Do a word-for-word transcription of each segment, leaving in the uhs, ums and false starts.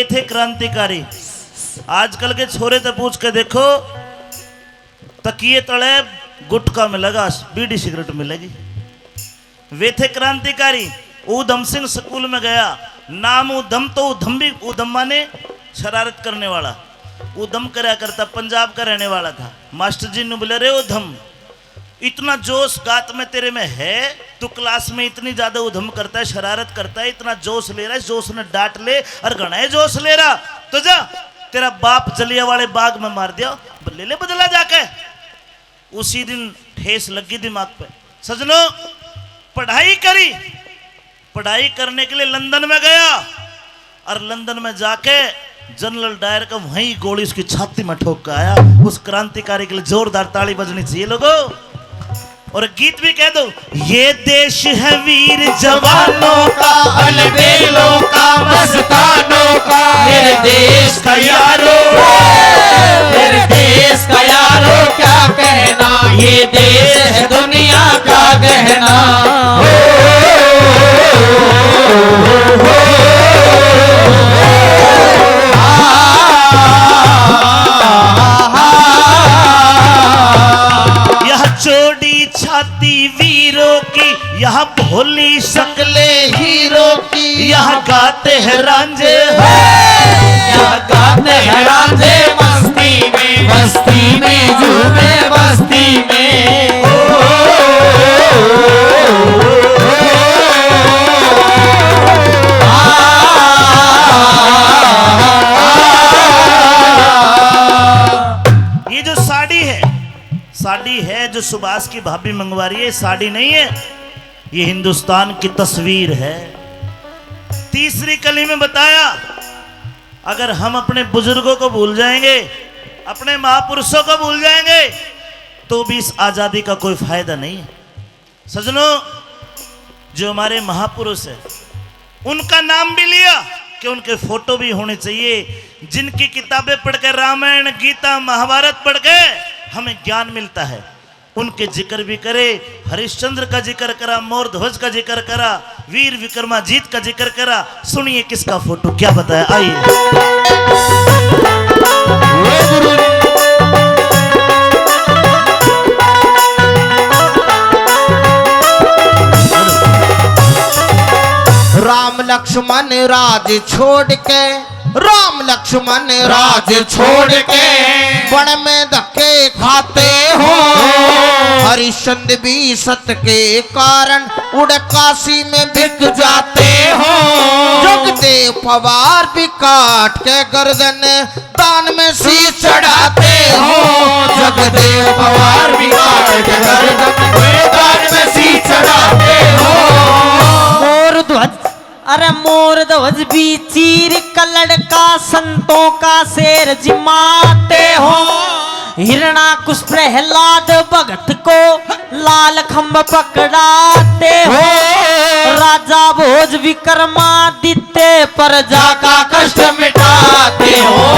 थे क्रांतिकारी। आजकल के छोरे ते पूछ के देखो, तकिए तले गुटखा मिलेगा, बीड़ी सिगरेट मिलेगी। वे थे क्रांतिकारी। ऊधम सिंह स्कूल में गया, नाम ऊधम तो ऊधम भी, ऊधम माने शरारत करने वाला। ऊधम करया करता, पंजाब का रहने वाला था। मास्टर जी ने बोले, "रे ऊधम, इतना जोश गात में तेरे में है, तू क्लास में इतनी ज्यादा ऊधम करता है, शरारत करता है, इतना जोश ले रहा है, जोश ने डांट ले, और घना ही जोश ले रहा, तो जा, तेरा बाप जलिया वाले बाग में मार दिया, ले ले बदला जाके।" उसी दिन ठेस लगी दिमाग पे। सजनों, पढ़ाई करी, पढ़ाई करने के लिए लंदन में गया और लंदन में जाके जनरल डायर का वहीं गोली उसकी छाती में ठोक के आया। उस क्रांतिकारी के लिए जोरदार ताली बजनी चाहिए लोगों। और गीत भी कह दो, ये देश है वीर जवानों का, अलबेलों का, मस्तानों का। मेरे देश का यारो, मेरे देश का यारो क्या कहना, ये देश है दुनिया का गहना। यह चौड़ी छाती वीरों की, यह भोली शक्लें हीरों की, यह गाते हैं रांझे, यह गाते हैं रांझे मस्ती में, मस्ती में झूमे बस्ती में। ओ, ये जो साड़ी है, साड़ी है जो सुभाष की भाभी मंगवा रही है, साड़ी नहीं है, ये हिंदुस्तान की तस्वीर है। तीसरी कली में बताया, अगर हम अपने बुजुर्गों को भूल जाएंगे, अपने महापुरुषों को भूल जाएंगे, तो भी इस आजादी का कोई फायदा नहीं है। सजनों, जो हमारे महापुरुष हैं, उनका नाम भी लिया कि उनके फोटो भी होने चाहिए, जिनकी किताबें पढ़ के, रामायण, गीता, महाभारत पढ़ के हमें ज्ञान मिलता है। उनके जिक्र भी करे, हरिश्चंद्र का जिक्र करा, मोर ध्वज का जिक्र करा, वीर विक्रमाजीत का जिक्र करा। सुनिए किसका फोटो, क्या बताया, आइए। राम लक्ष्मण राज छोड़ के, राम लक्ष्मण राज छोड़ के, वन में धक्के खाते हो। हरिश्चंद्र भी सत के कारण उड़ काशी में बिक जाते हो। जगदेव पवार भी काट के गर्दन दान में शीश चढ़ाते हो। जगदेव पवार भी काट के गर्दन में दान में शीश चढ़ाते हो। मोर ध्वज, अरे मोर ध्वज भी चीर के लड़का संतों का शेर जिमाते हो। हिरणाकुश प्रहलाद भगत को लाल खंभ पकड़ाते हो। राजा भोज विक्रमादित्य प्रजा का कष्ट मिटाते हो।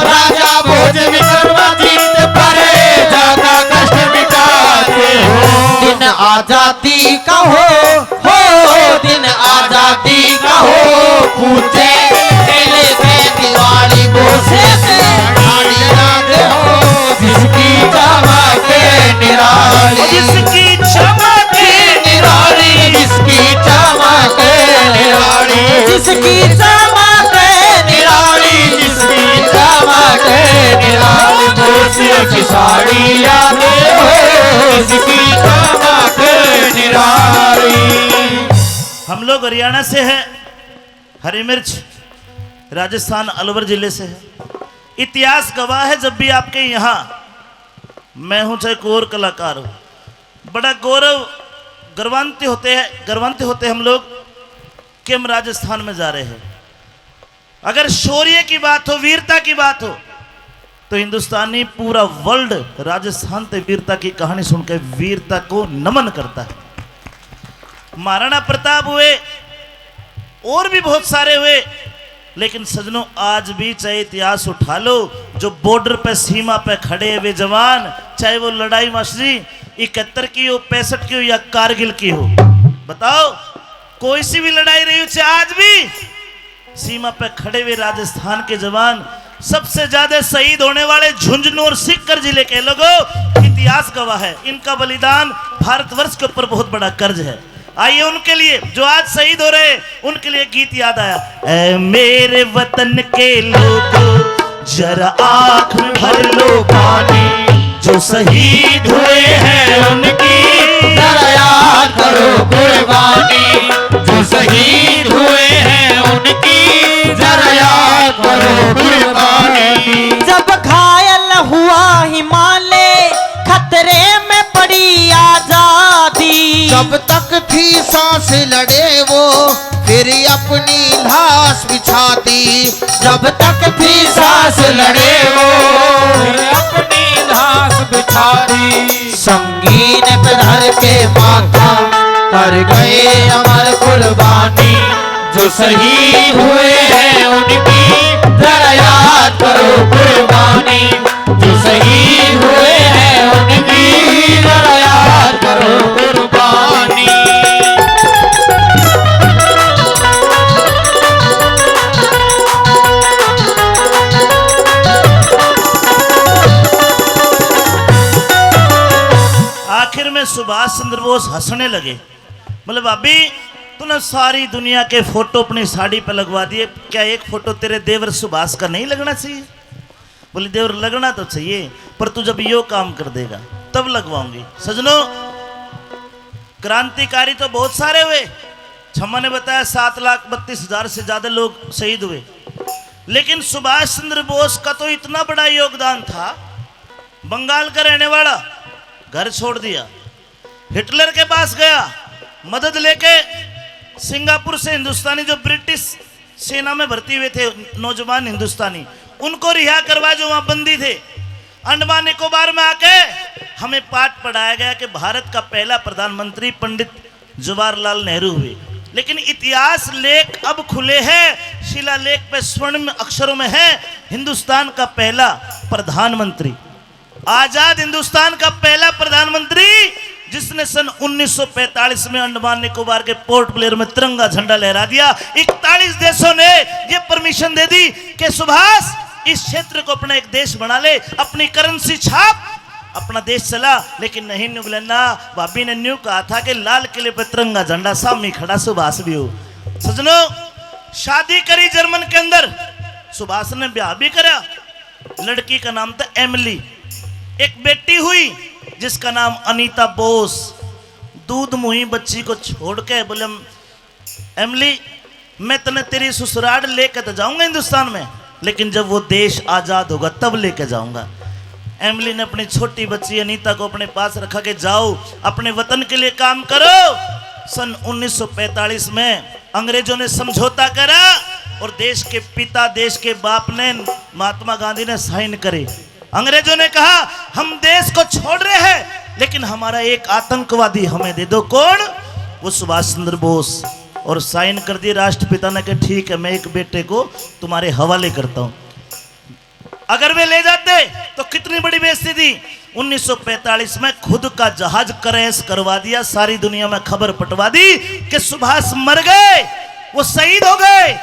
राजा भोज विक्रमादित्य प्रजा का कष्ट मिटाते हो। दिन आजादी का हो, हो दिन आजादी का हो, पूछे मेले पे दिवाली बोसे से। नारी याद हो जिसकी चमक निराली, जिसकी चमक निराली, जिसकी चमक निराली, जिसकी चमक निराली, जिसकी चमक निराली, बोसिया की साड़ी याद हो, जिसकी चमक निराली। हम लोग हरियाणा से हैं, हरी मिर्च, राजस्थान अलवर जिले से है। इतिहास गवाह है, जब भी आपके यहाँ मैं हूं, चाहे कोई और कलाकार हो, बड़ा गौरव, गर्वान्वित होते हैं, गर्वान्वित होते हम लोग कि हम राजस्थान में जा रहे हैं। अगर शौर्य की बात हो, वीरता की बात हो, तो हिंदुस्तानी पूरा वर्ल्ड राजस्थान ते वीरता की कहानी सुन के वीरता को नमन करता है। महाराणा प्रताप हुए, और भी बहुत सारे हुए, लेकिन सजनों, आज भी चाहे इतिहास उठा लो, जो बॉर्डर पे, सीमा पे खड़े हुए जवान, चाहे वो लड़ाई, मास्टर जी, इकहत्तर की हो, पैंसठ की हो या कारगिल की हो, बताओ, कोई सी भी लड़ाई रही हो, चाहे आज भी सीमा पे खड़े हुए राजस्थान के जवान, सबसे ज्यादा शहीद होने वाले झुंझुनू और सीकर जिले के लोगों, इतिहास गवाह है। इनका बलिदान भारतवर्ष के ऊपर बहुत बड़ा कर्ज है। आइए, उनके लिए जो आज शहीद हो रहे हैं, उनके लिए गीत याद आया। ऐ मेरे वतन के लोगों, जरा आंख भर लो पानी, जो शहीद हुए हैं उनकी जरा याद करो कुर्बानी, जो शहीद हुए हैं उनकी जरा याद करो कुर्बानी। जब घायल हुआ हिमालय, खतरे में पड़ी आजादी। जब तक थी सांस लड़े वो, फिर अपनी लाश बिछा दी। जब तक थी सांस लड़े वो, फिर अपनी लाश बिछा दी। संगीन पे धर के माथा, कर गए अमर कुर्बानी। जो शहीद हुए हैं उनकी जरा याद करो कुर्बानी, जो शहीद हुए हैं उनकी जरा याद करो कुर्बानी। आखिर में सुभाष चंद्र बोस हंसने लगे। बोले, "भाभी, तूने सारी दुनिया के फोटो अपनी साड़ी पे लगवा दिए, क्या एक फोटो तेरे देवर सुभाष का नहीं लगना चाहिए?" बोले, "देवर, लगना तो चाहिए, पर तू जब यो काम कर देगा, तब लगवाऊंगी।" सजनों, क्रांतिकारी तो बहुत सारे हुए। छम्मा ने बताया, सात लाख बत्तीस हजार से ज्यादा लोग शहीद हुए, लेकिन सुभाष चंद्र बोस का तो इतना बड़ा योगदान था। बंगाल का रहने वाला, घर छोड़ दिया, हिटलर के पास गया मदद लेके। सिंगापुर से हिंदुस्तानी जो ब्रिटिश सेना में भर्ती हुए थे नौजवान हिंदुस्तानी, उनको रिहा करवा जो वहां बंदी थे। अंडमान निकोबार में आके हमें पाठ पढ़ाया गया कि भारत का पहला प्रधानमंत्री पंडित जवाहरलाल नेहरू हुए, लेकिन इतिहास लेख अब खुले हैं, शिलालेख पे स्वर्ण अक्षरों में है, हिंदुस्तान का पहला प्रधानमंत्री, आजाद हिंदुस्तान का पहला प्रधानमंत्री, जिसने सन उन्नीस सौ पैंतालीस में अंडमान निकोबार के पोर्ट ब्लेयर में तिरंगा झंडा लहरा दिया। इकतालीस देशों ने ये परमिशन दे दी कि सुभाष, इस क्षेत्र को अपना एक देश बना ले, अपनी करेंसी छाप, अपना देश चला। लेकिन नहीं, न्यू ग्लेंडा भाभी ने न्यू कहा था कि लाल किले पे तिरंगा झंडा सामी खड़ा, सुभाष भी हो। सजनों, शादी करी जर्मन के अंदर, सुभाष ने ब्याह भी करा। लड़की का नाम था एमिली। एक बेटी हुई जिसका नाम अनीता बोस। दूध मुही बच्ची को छोड़ के बोले, "एमिली, मैं तन्ने तेरी ससुराल लेके तो जाऊंगा हिंदुस्तान में, लेकिन जब वो देश आजाद होगा तब लेके जाऊंगा।" एमिली ने अपनी छोटी बच्ची अनीता को अपने पास रखा कि जाओ, अपने वतन के लिए काम करो। सन उन्नीस सौ पैंतालीस में अंग्रेजों ने समझौता करा और देश के पिता, देश के बाप ने, महात्मा गांधी ने साइन करे। अंग्रेजों ने कहा, "हम देश को छोड़ रहे हैं, लेकिन हमारा एक आतंकवादी हमें दे दो।" कौन? वो सुभाष चंद्र बोस। और साइन कर दिए राष्ट्रपिता ने कि ठीक है, मैं एक बेटे को तुम्हारे हवाले करता हूं। अगर वे ले जाते तो कितनी बड़ी बेइज्जती थी। उन्नीस सौ पैंतालीस में खुद का जहाज क्रैश करवा दिया, सारी दुनिया में खबर पटवा दी कि सुभाष मर गए, वो शहीद हो गए।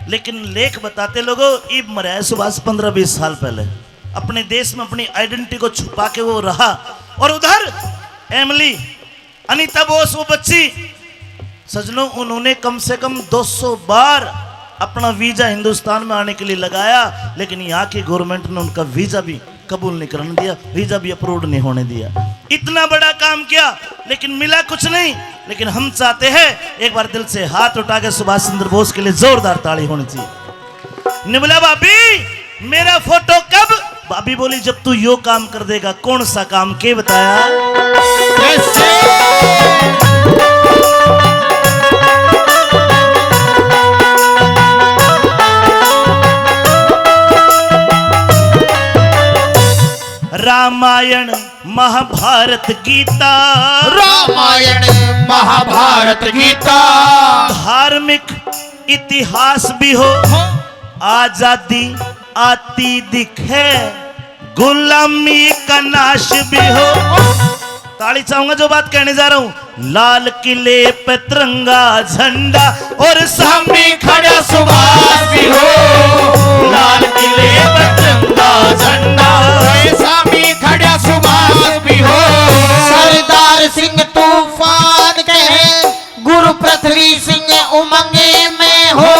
लेकिन लेख बताते, लोगों, इब मरा है सुभाष पन्द्रह बीस साल पहले, अपने देश में अपनी आइडेंटिटी को छुपा के वो रहा। और उधर एमिली, अनीता बोस, वो बच्ची, सजनों, उन्होंने कम से कम दो सौ बार अपना वीजा हिंदुस्तान में आने के लिए लगाया, लेकिन यहाँ की गवर्नमेंट ने उनका वीजा भी कबूल नहीं करने दिया, वीजा भी अप्रूव नहीं होने दिया। इतना बड़ा काम किया, लेकिन मिला कुछ नहीं। लेकिन हम चाहते हैं, एक बार दिल से हाथ उठा के सुभाष चंद्र बोस के लिए जोरदार ताली होनी चाहिए। ने बोला, "भाभी, मेरा फोटो कब?" भाभी बोली, "जब तू यो काम कर देगा।" कौन सा काम, के बताया? कैसे? रामायण, महाभारत, गीता। रामायण, महाभारत, गीता। धार्मिक इतिहास भी हो, हो। आजादी आती दिखे, गुलामी का नाश भी हो। ताली चाहूंगा जो बात कहने जा रहा हूँ। लाल किले पे तिरंगा झंडा और सामी खड़ा सुभाष भी हो। लाल किले पे तिरंगा झंडा और सामी खड़ा सुभाष भी हो। सरदार सिंह तूफान कहे, गुरु पृथ्वी सिंह उमंगे में हो।